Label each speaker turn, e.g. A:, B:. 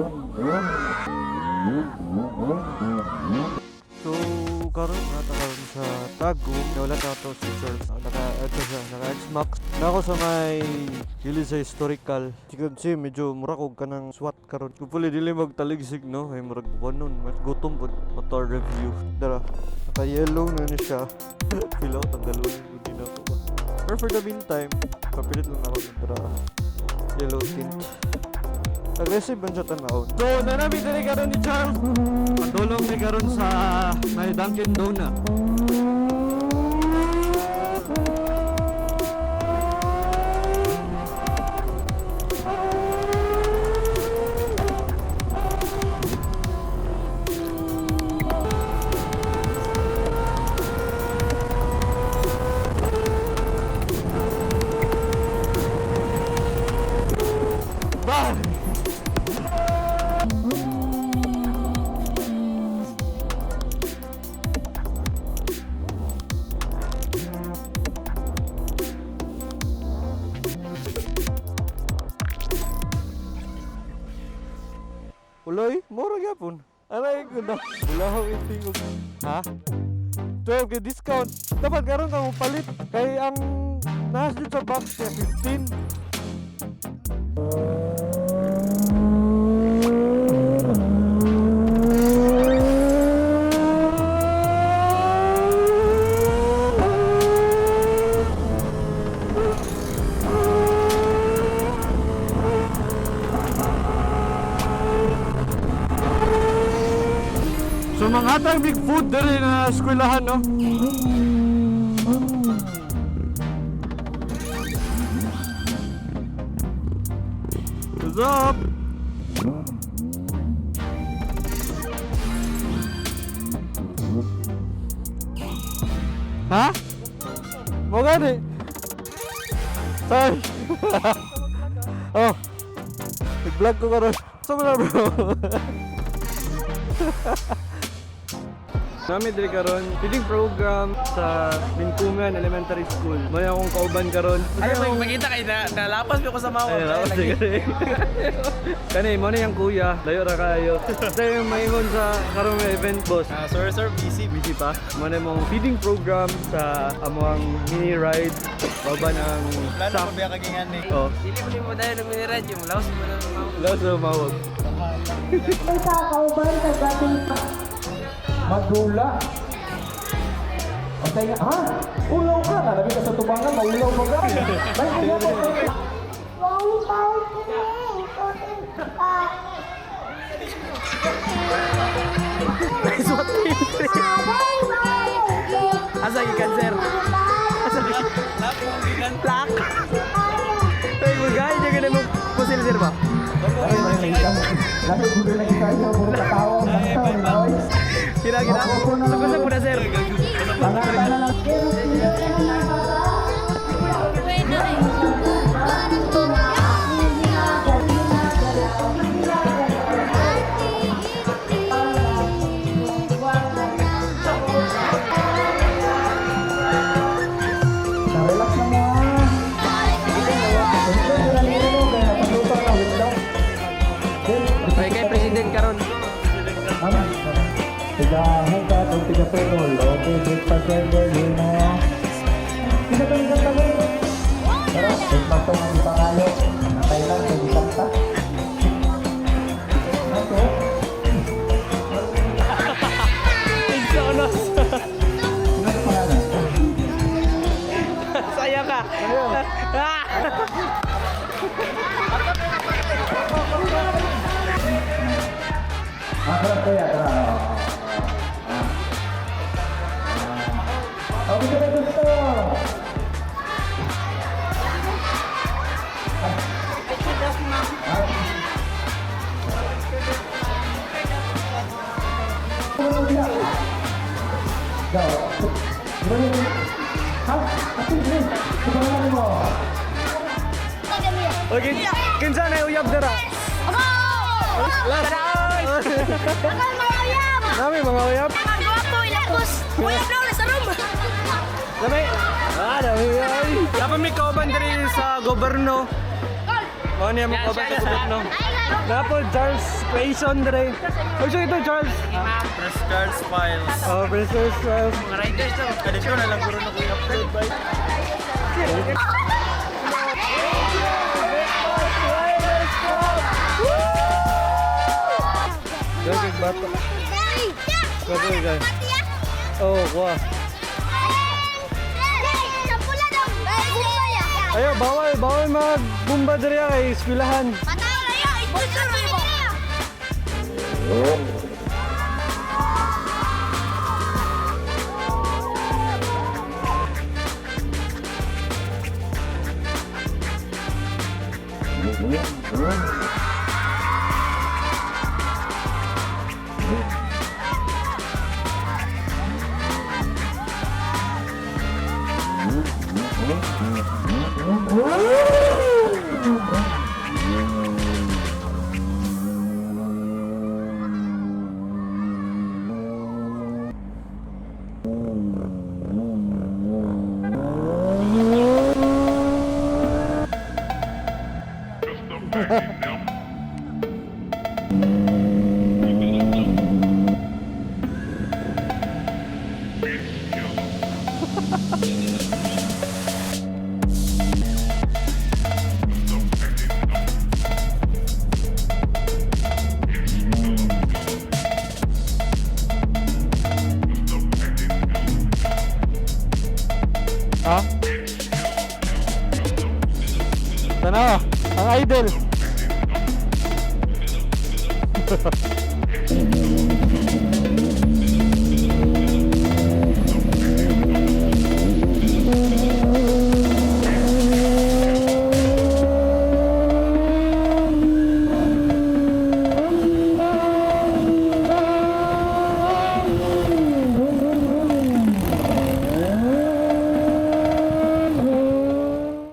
A: So, karon nata karon sa Tagum, nawala na to si Charles. Naka ito siya, naka X-Max. Na ako sa may gilid sa historical. You can see, medyo mura kog kanang SWAT karon. Hopefully dili magtaligsig, no. Ay murag wanon, gutom pud motor review. Dara, naka yellow na ni siya. Feel ako tanggalon hindi na ako ba. Pero for the meantime, papilit lang ako ng dara yellow tint. Aggressive man siya tanawon. So, nanami diri karon ni Charles. Padulong ni karon sa may Dunkin' Donut. Bye! Uloy, mura gyapon. Aray ko na. Wala ko itingog. Ha? 12 kay discount. Dapat karon ka mo palit kay ang naas dito sa box kay 15. So mga hatang big food diri na eskwelahan, no? What's up? Ha? Mo gani? Sorry. Oh. Nag-vlog ko karon. Sa na, bro? Nami diri karon feeding program sa Linkungan Elementary School. May akong kauban karon.
B: Ay, magkita kay na nalapas ko sa mawag.
A: Ay, lapas
B: Ay,
A: kani. Kani mo na yung kuya, layo ra kayo. Sa yung maingon sa karon nga event, boss.
B: Ah, sir, sir, busy.
A: Busy pa. Mo na mong feeding program sa among mini ride kauban ang
C: Plano
A: sa
C: ko biya kagingan ni.
A: Oh,
B: Dili mo nimo dahil ng minirad yung laos mo na mawag.
A: laos na mawag.
D: Magdula. Ang tayo, ha? Ulaw ka na. Labi ka sa tubangan, maulaw pa ka. May kaya po.
B: Asa gikan, sir? Asa gikan? Plak. Ay, magay jud ka mo pusil, sir ba?
D: Ay, may nakita. Labi ko na nakita niya. Puro katawa. Basta, oy.
B: Kira kira. Sugod sa puna, sir.
D: Pangatan na lang. Na-relax na mo, ah. Ito, nalito mo, kaya napagluto na, wait lang.
B: Ay, kay president karon.
D: Tama. Tiga hukat o tiga putol. Okay, breakfast server, limo. Tiga to isang tagal. Tara, breakfast to ang ipangalo. Natay lang, kay isang ta. Okay.
B: Sonos.
D: Sino ito pangalan?
B: Saya ka. Ah!
D: Ah, tara, kuya, tara. Ah. Ah. Okay, sabay gusto. Go. Ha? Ate, Grace. Ito pangalan mo.
A: Okay, kinsa na uyab dara?
B: Tara, oy!
A: Nami mga uyab. Dami. Ah, dami ay.
B: Dapat may kauban diri sa goberno.
A: Mao niya mo kauban sa gobyerno. Napo Charles Creation dire. Oy, so ito Charles.
C: Press Charles Files.
A: Oh, Princess Charles.
B: Mga riders to.
C: Kadito na lang guro na ko i-upload ba?
A: Dagig bata. Grabe guys. Oh, kuha. Ayo, bawal, bawal magbumba diri kay eskwelahan. Ha? Tanaw, ang idol.